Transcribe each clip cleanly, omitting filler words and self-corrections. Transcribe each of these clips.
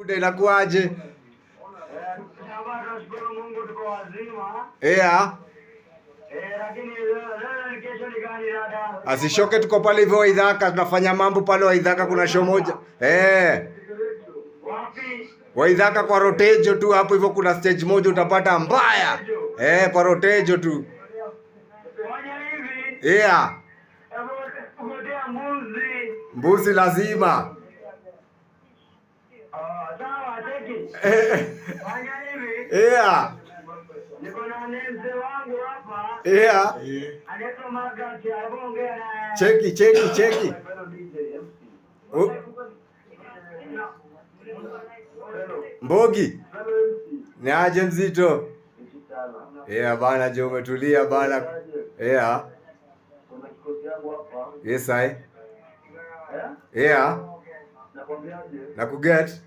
Inakuaje? Tunashukuru Mungu tuko wazima. Yeah. Lakini leo ni kesho ni gani dada? Asishoke, tuko pale hivyo Waidhaka, tunafanya mambo pale Waidhaka, kuna show moja. Wapi? Waidhaka kwa Rotejo tu hapo hivyo kuna stage moja utapata mbaya. Kwa Rotejo tu. Fanya hivi. Hebu gotea mbuzi. Mbuzi lazima. Ah, sawa, cheki. Fanya hivi. Niko na mzee wangu hapa. Anaitwa Margaret, hebu ongea naye. Cheki, cheki, cheki. Oh. Mbogi. Ni aje mzito? Yeah, bana jo, umetulia bana. Yeah. Kuna kikosi yangu hapa. Yes I. Eh? Yeah. Nakwambiaje? Na kuget.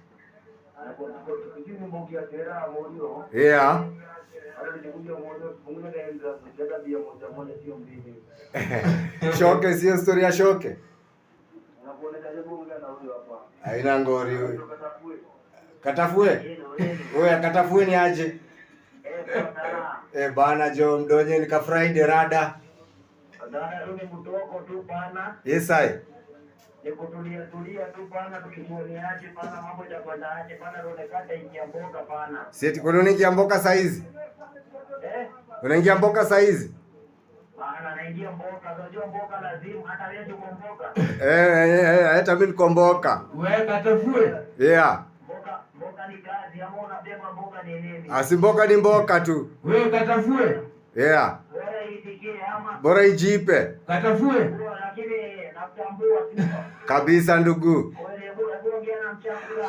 Nakwambia mbogi ya tera moyo. Yeah. Hata nikikuja moyo punguza naenda hata bia moja moja sio mbili. Shoke sio story ya shoke. Unakuonesha hebu ongea na huyo hapa. Haina ngori huyu. Katafue. Oya, katafue ni aje? Bana jo, mdonye nika Friday rada. Dada, ni mtoko tu bana. Yes I. Ni kutulia tulia tu bana, tukikuoneaje bana, mambo itakwenda aje bana, tuonekana ingia mboga bana. Si eti kwani unaingia mboka saa hizi? Eh? Unaingia mboka saa hizi? Bana, naingia mboka, unajua mboka lazima hata leo tuko mboka. Eh, hata mimi niko mboka. Wewe katafue. Yeah. Mboka mboka ni kazi, ama unabeba mboka ni nini? Asi mboka ni mboka tu. Wewe katafue. Yeah. Wewe itikie ama Bora ijipe. Katafue. lakini nakutambua tu. Kabisa ndugu. Wewe hebu ongea na mchakula.